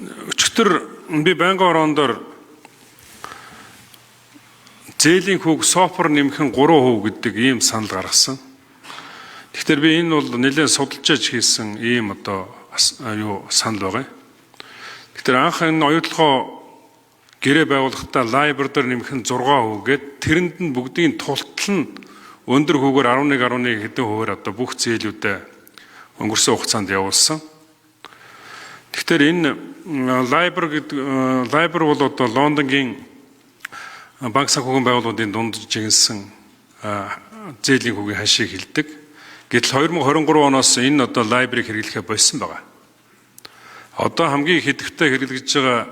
Өчигдөр би байнгын ороондор зээлийн хүүг SOFR нэмэх нь 3% гэдэг ийм санал гаргасан. Тэгэхээр би энэ бол нэлээд судалж хийсэн ийм одоо юу санал байгаа юм. Тэгэхээр анх энэ оюутлогоо гэрээ байгуулахдаа LIBOR дээр нэмэх нь 6% гээд тэрэнд нь бүгдийн тултал нь өндөр хүүгээр 11.1 хэдэн хувиар одоо бүх зээлүүдээ өнгөрсөн хугацаанд явуулсан. Тэгэхээр энэ LIBOR гэдэг, LIBOR бол одоо Лондонгийн банк санхүүгийн байгууллагуудын дунд жигнэсэн зээлийн хүүгийн ханшийг хэлдэг. Гэтэл 2023 оноос энэ одоо LIBOR-ыг хэрэглэхээ болсон байгаа. Одоо хамгийн их идэвхтэй хэрэглэж байгаа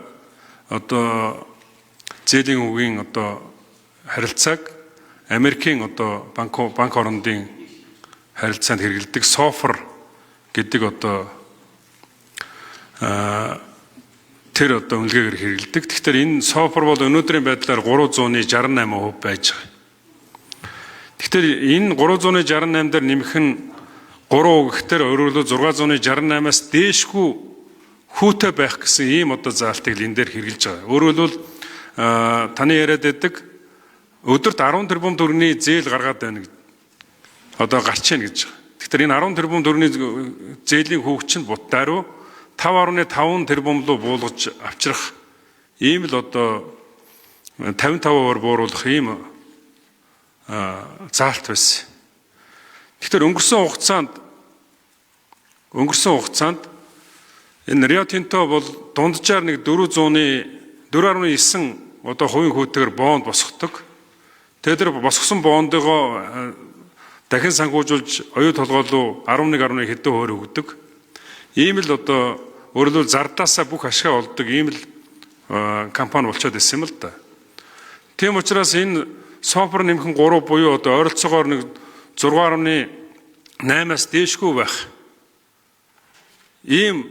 одоо зээлийн хүүгийн одоо харилцааг Америкийн одоо банк орондын харилцаанд хэрэглэдэг SOFR гэдэг одоо тэр одоо үнэлгээгээр хэрэглэдэг. Тэгэхээр энэ SOFR бол өнөөдрийн байдлаар 368% байж байгаа. Тэгэхээр энэ 368 дээр нэмэх нь 3 гэхээр өөрөөр 668-аас дээшгүй хүүтэй байх гэсэн ийм одоо заалтыг энэ дээр хэрэглэж байгаа. Өөрөөр хэлбэл, таны яриад байдаг өдөрт 10 тэрбум төгрөгийн зээл гаргаад байна гэж одоо гарч яах гэж байгаа. Тэгэхээр энэ 10 тэрбум төгрөгийн зээлийн хүүг чинь бут даруй 5.5 тэрбум руу буулгаж авчрах ийм л одоо 55% бууруулах ийм заалт байсан. Тэгэхээр өнгөрсөн хугацаанд энэ Рио Тинто бол дунджаар нэг 400-ны 4.9 одоо хувийн хүүтэйгээр бонд босгодог. Тэгээд тэр босгосон бондыгоо дахин санхүүжүүлж оюу толгой руу 11.1 хэдэн хувиар өгдөг. Ийм л одоо өөрөлдвөл зардаасаа бүх ашгаа олдог ийм л компани болчиход ирсэн юм л да. Тийм учраас энэ SOFR нэмэх нь 3 буюу одоо ойролцоогоор нэг 6.8-аас дээшгүй байх ийм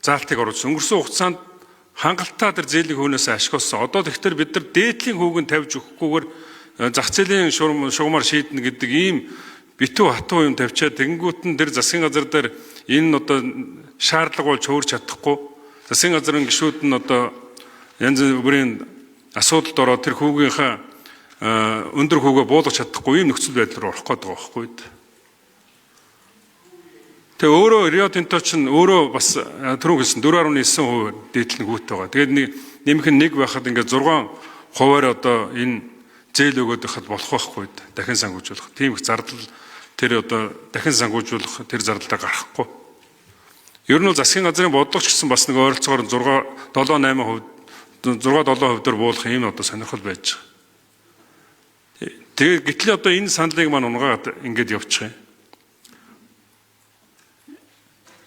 заалтыг оруулсан. Өнгөрсөн хугацаанд хангалттай тэр зээлийн хүүнээс ашиг олсон. Одоо тэгэхээр бид нар дээдлийн хүүг нь тавьж өгөхгүйгээр зах зээлийн шугамар шийднэ гэдэг ийм битүү хатуу юм тавьчаад, тэгэнгүүт нь тэр засгийн газар дээр энэ одоо шаардлага бол чөөрч чадахгүй, засгийн газрын гишүүд нь одоо янз бүрийн асуудалд ороод тэр хүүгийнхаа өндөр хүүгээ буулгах чадахгүй ийм нөхцөл байдал руу орох гээд байгаа байхгүй юу. Тэгээ өөрөө Рио Тинто ч өөрөө бас түрүүн хэлсэн 4.9% дээдл нь хүүтэй байгаа. Тэгээд нэг нэмэх нь нэг байхад ингээд 6 хувиар одоо энэ зээл өгөөд байхад болох байхгүй, дахин санхүүжүүлэх. Тийм их зардал тэр одоо дахин санхүүжүүлэх тэр зардлаа гаргахгүй. Ер нь бол засгийн газрын бодлого ч гэсэн бас нэг ойролцоогоор 6 7 8%, 6 7% дээр буулгах ийм одоо сонирхол байж байгаа. Тэгээд гэтэл одоо энэ саналыг маань унагаад ингээд явчих юм.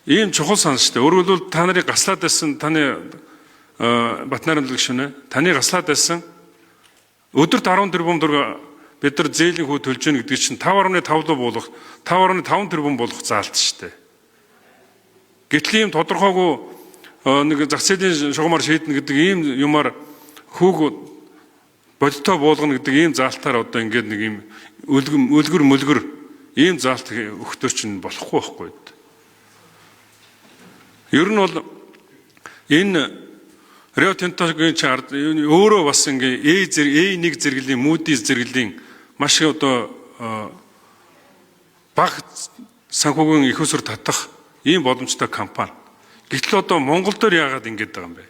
Ийм чухал санал шүү дээ. Өөрөөр хэлбэл, та нарыг гаслаад байсан, таны Батнайрамлаг гишүүнээ, таны гаслаад байсан өдөрт 10 тэрбум төгрөг бид нар зээлийн хүү төлж гэнэ гэдэг чинь 5.5 руу буулгах, 5.5 тэрбум болох заалт шүү дээ. Гэтэл ийм тодорхойгүй нэг зах зээлийн шугамар шийднэ гэдэг ийм юмар хүүг бодиттой буулгана гэдэг ийм заалтаар одоо ингээд нэг ийм үлгэр мөлгөр ийм заалт өгтөр чинь болохгүй байхгүй. Ер нь бол энэ Рио Тинтогийн чи өөрөө бас ингээ A зэрэг A1 зэрэглэлийн, Moody's зэрэглэлийн маш их одоо бага санхүүгийн эх үүсвэр татах ийм боломжтой компани. Гэтэл одоо Монгол дээр яагаад ингэж байгаа юм бэ?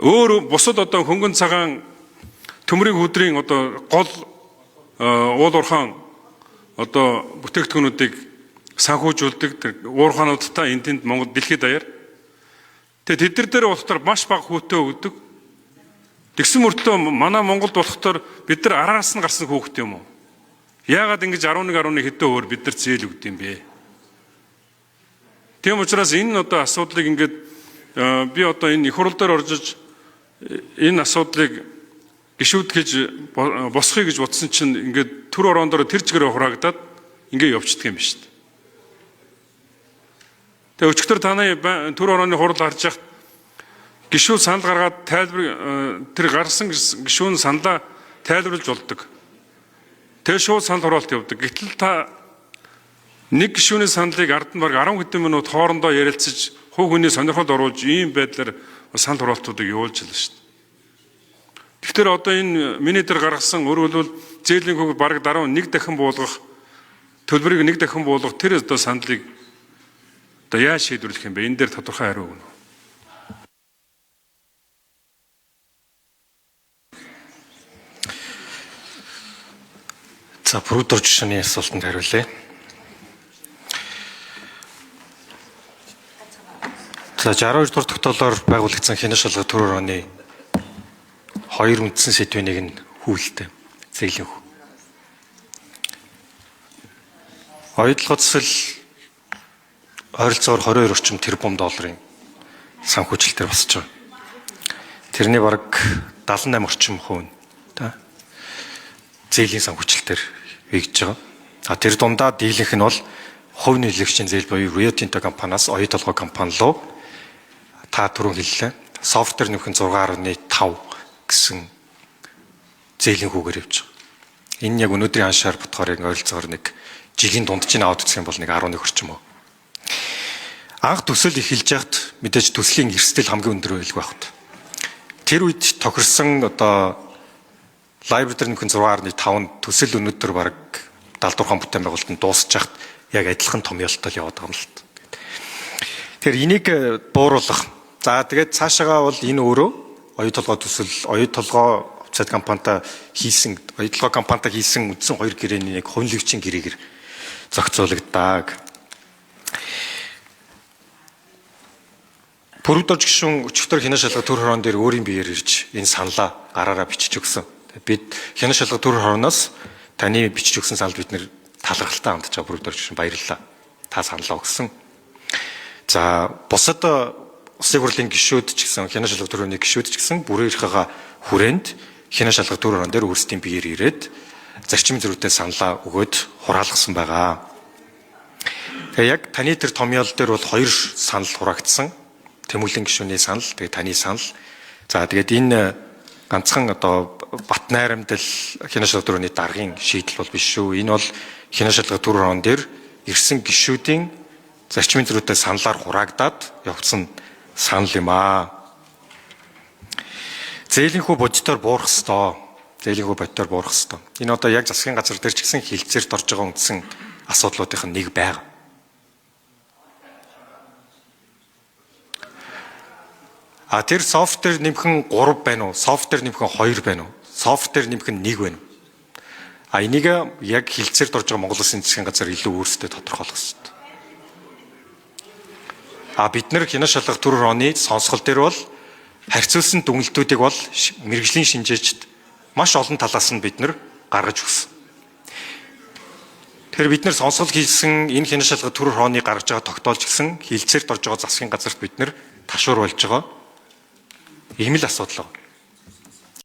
Өөр бусад одоо хөнгөн цагаан төмрийн хүдрийн одоо гол уул уурхаан одоо бүтээгдэхүүнүүдийг санхүүжүүлдэг тэр уурхаануудтай энэ тэнд Монгол дэлхийд даяар. Тэгээ тэд нар дээр болохоор маш бага хүүтэй өгдөг. Тэгсэн мөртлөө манай Монголд болохоор бид нар араас нь гарсан хүүхэд юм уу? Яагаад ингэж 11.1 хэдэн өөр бид нар зээл өгд юм бэ? Тийм учраас энэ одоо асуудлыг ингээд би одоо энэ их хурал дээр орж энэ асуудлыг гишүүд гэж босхоё гэж бодсон чинь ингээд төр орон дээр тэр чигээр хураагдаад ингээд явчихдаг юм биш үү? Тэгээ өчигдөр таны төр орооны хурал харж яхад гишүүд санал гаргаад тайлбар, тэр гарсан гишүүн саналаа тайлбарлаж болдог. Тэгээ шууд санал хураалт явдаг. Гэтэл та нэг гишүүний саналыг ард нь баг 10 хэдэн минут хоорондоо ярилцаж хувь хүний сонирхолд оруулж ийм байдлаар санал хураалтуудыг явуулж л шүү дээ. Тэгэхээр одоо энэ миний дээр гаргасан өөрөөр хэлбэл зээлийн хүүг бараг дараа нэг дахин буулгах, төлбөрийг нэг дахин буулгах тэр одоо саналыг одоо яаж шийдвэрлэх юм бэ? Энэ дээр тодорхой хариу өгнө. За, Бүрүүд доржшны асуултанд хариулъя. За, 62 дугаар тогтоолоор байгуулагдсан хянах шалгах төр хорооны хоёр үндсэн сэдвийн нэг нь хүйлтэй зээлийн хүү. Оюутлогоо төсөл ойролцоогоор 22 орчим тэрбум долларын санхүүжилтээр босч байгаа. Тэрний бараг 78 орчим хувь нь зээлийн санхүүжилтээр хийгдэж байгаа. А тэр дундаа дийлэнх нь бол хувь нийлэгчийн зээл буюу Rio Tinto компаниас оюу толгой компани руу та түрүүн хэллээ. Софтвер нэмэх нь 6.5 гэсэн зээлийн хүүгээр явж байгаа. Энэ яг өнөөдрийн аншаар бодохоор яг ойролцоогоор нэг жилийн дунджийг аваад үзэх юм бол нэг 11 орчим үү. Анх төсөл эхэлж яхад мэдээж төслийн эрсдэл хамгийн өндөр байлгүй байх. Тэр үед тохирсон одоо LIBOR дээр нөхөн 6.5 төсөл өнөөдөр бараг 70 ухаан бүтээн байгуулалт нь дуусчихад яг адилхан томьёолтой л яваад байгаа юм л та. Тэгэхээр энийг бууруулах. За, тэгээд цаашаагаа бол энэ өөрөө оюу толгой төсөл, оюу толгой офсайт компанитай хийсэн, оюу толгой компанитай хийсэн үндсэн хоёр гэрээний нэг хувьлэгчийн гэрээгээр зохицуулагддаг. Бүрүүд дорж гишүүн өчигдөр хянаа шалгах төр хороон дээр өөрийн биеэр ирж энэ саналаа гараараа бичиж өгсөн. Бид хянаа шалгах төр хорооноос таны бичиж өгсөн саналд бид нэр талархалтай хандж байгаа. Бүрүүд дорж гишүүн, баярлалаа. Та саналаа өгсөн. За, бусад улсын хурлын гишүүд ч гэсэн, хянаа шалгах төр хорооны гишүүд ч гэсэн бүрэн эрхээ хүрээнд хянаа шалгах төр хороон дээр өөрсдийн биеэр ирээд зарчим зөрүүтэй саналаа өгөөд хураалгасан байгаа. Тэгээ яг таны тэр томьёол дээр бол хоёр санал хураагдсан. Тэмүүлэн гишүүний санал, тэгээ таны санал. За, тэгээд энэ ганцхан одоо бат найрамдал хянаа шалгах төр хорооны даргын шийдэл бол биш шүү. Энэ бол хянаа шалгах төр хороон дээр ирсэн гишүүдийн зарчмын зөрүүтэй саналаар хураагдаад явагдсан санал юм аа. Зээлийн хүү бодитоор буурах ёстой. Зээлийн хүү бодитоор буурах ёстой. Энэ одоо яг засгийн газар дээр ч гэсэн хилцээрт орж байгаа үндсэн асуудлуудын нэг байгаа. А тэр софтвер нэмхэн 3 байна уу? Софтвер нэмхэн 2 байна уу? Софтвер нэмхэн 1 байна уу? А энийг яг хилцээрт орж байгаа Монгол Улсын засгийн газар илүү өөрсдөө тодорхойлох ёстой. А бид нэр хянаа шалгах төр хорооны сонсгол дээр бол харьцуулсан дүгнэлтүүдийг бол мэргэжлийн шинжээчд маш олон талаас нь бид нэр гаргаж өгсөн. Тэгэхээр бид нэр сонсгол хийсэн энэ хянаа шалгах төр хорооны гаргаж байгаа тогтоолж гисэн хилцээрт орж байгаа засгийн газарт бид нэр ташуур болж байгаа. Ийм л асуудал байна.